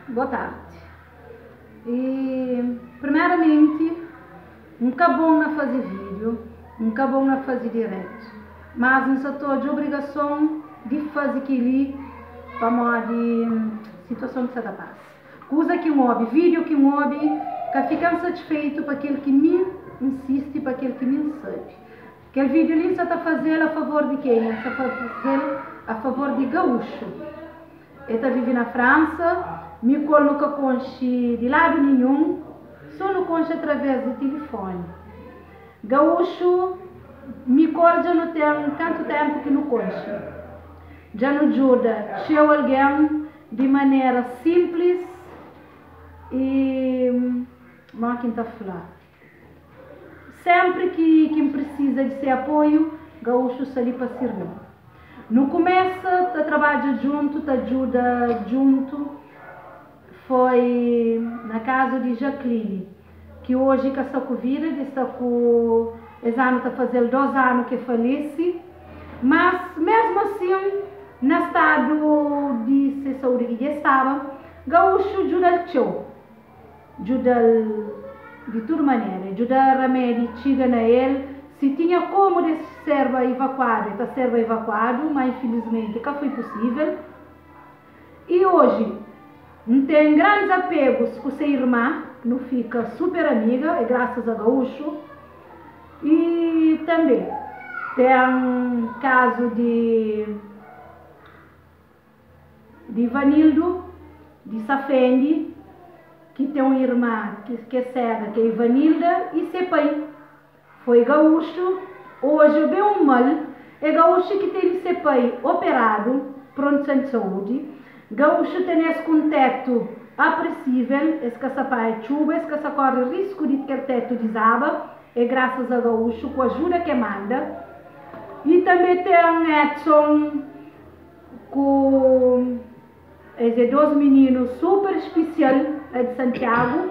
Boa tardi. E primeramenti N ka bon na faze vídeo, N ka bon na faze direto, mas N sa ta odja obrigason di faze kel-li pamodi situason ki sa ta pasa. Kuza ki N obi, vídeo ki N obi ka fika-m satisfeitu pa kel ki mi N sisti, pa kel ki mi N sabe. Kel vídeo li N sa ta faze-l a favor di kenha? N sa faze-l a favor di gaúxu. E ta vive na Fransa, mi ku el nu ka konxe di ladu ninhun, so nu konxe através di tilifoni. Gaúxu, mi ku el dja nu ten kantu ténpu ki nu konxe. Dja nu djuda txeu algen di manera sinplis i, modi ki N ta fla? Sénpri ki ki N prisiza di se apoiu, Gaúxu sta li pa sirbi-m. Nu kumesa ta trabadja djuntu, ta djuda djuntu, foi na kazu di Jakline, ki oji ka sta ku vida, dja sta ku, es anu ta faze-l dos anu ki e falese, mas mesmu asin, na stadu di se saúdi ki dja e staba, Gaúxu djuda-l txeu. Djuda-l di tudu manera. E djuda ramedi txiga na el. Si tinha komu di serba ivakuadu, e ta serba ivakuadu, ma infilismenti ka foi pusível. I oji, N ten grandis apegus ku se irma, nu fika super amiga, e grasas a Gaúxu. I tanbe ten kazu di. Di Ivanildo di Safendi ki ten un irma ki é sega ki é Ivanilda i se pai foi gaúxu oji é ben un mal é gaúxu ki tene se pai operadu pronto sen di saúdi gaúxu tene es ku un tetu apresível es ka sa panha txuba es ka sa kore risku di kel tetu dizaba é grasas a gaúxu ku ajuda ke manda i tanbe ten Edson Ku es é dos mininu super spisial la di Santiagu,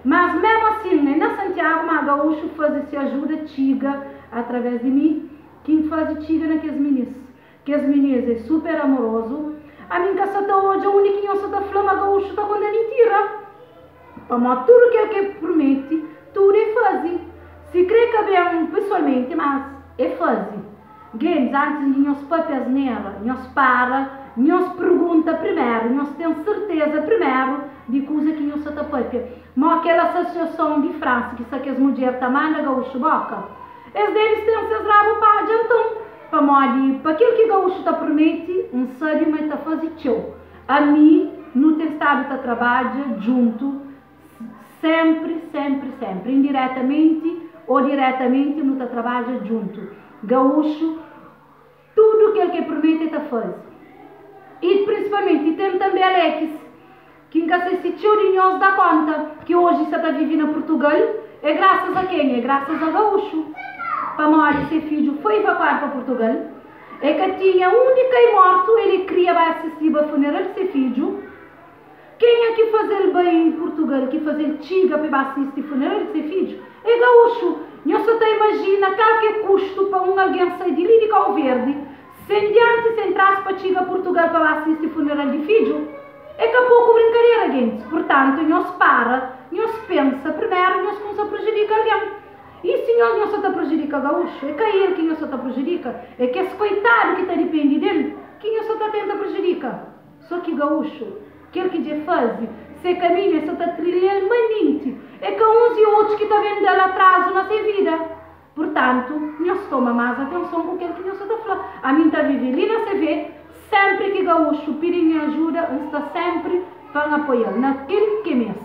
mas memu asin é na Santiagu ma Gaúxu faze se ajuda txiga através di mi ki N faze txiga na kes minis. Kes minis é super amorozu. Ami N ka sa ta odja undi ki nhos sa ta fla ma Gaúxu ta konta mintira. Pamodi tudu kel ki e prumeti, tudu e faze. Si kre ka ben pesoalmenti, mas e faze. Gentis, antis di nhos papia asnera, nhos para, nhos pergunta primeru, nhos ten serteza primeru di kuza ki nhos sa ta papia. Mo kel asosiason di Fransa ki sa kes mudjer ta manda gaúxu boka, es debe ten ses rabu padja nton, pamodi pa kel ki gaúxu ta prumeti, N sabe ma e ta faze txeu. Ami, nu ten stadu ta trabadja djuntu Sempri, sempri, sempri, indiretamenti o diretamenti nu ta trabadja djuntu. Gaúxu, tudu kel ke prumete e ta faze. I prinsipalmenti ten tanbe Alekis, ki N ka se si txeu di nhos da konta ki oji sa ta vive na Purtugal, é grasas a kenha? É grasas a Gaúxu. Pamodi se fidju foi evakuadu pa Purtugal, e ka tinha undi kai mortu, el kria bai asistiba funeral di se fidju. Kenha ki faze-l bai Purtugal, ki faze-l txiga pa e ba sisti funeral di se fidju, é gaúxu. Nhos sa ta imajina kal ki é kustu pa un algen sai di li di Kau Verdi, sen dianti sen tras pa txiga Purtugal pa ba sisti funeral di fidju? É ka poku brinkadera, gentis. Purtantu, nhos para, nhos pensa primeru, nhos kumsa prujudika algen. I si nhos nhos sa ta prujudika gaúxu, é ka el ki nhos sa ta prujudika, é kes koitadu ki ta dipende del ki nhos sa ta tenta prujudika. So ki gaúxu, kel ki dje faze se kaminhu e sa ta trilha-l manenti, e ka uns i otus ki ta ben da-l atrazu na se vida. Purtantu, nhos toma más atenson ku kel ki nhos sa ta fla. Ami N ta vive li na CV, sénpri ki gaúxu pidi nha ajuda, N sta sénpri pa N apoia-l na kel ki meste.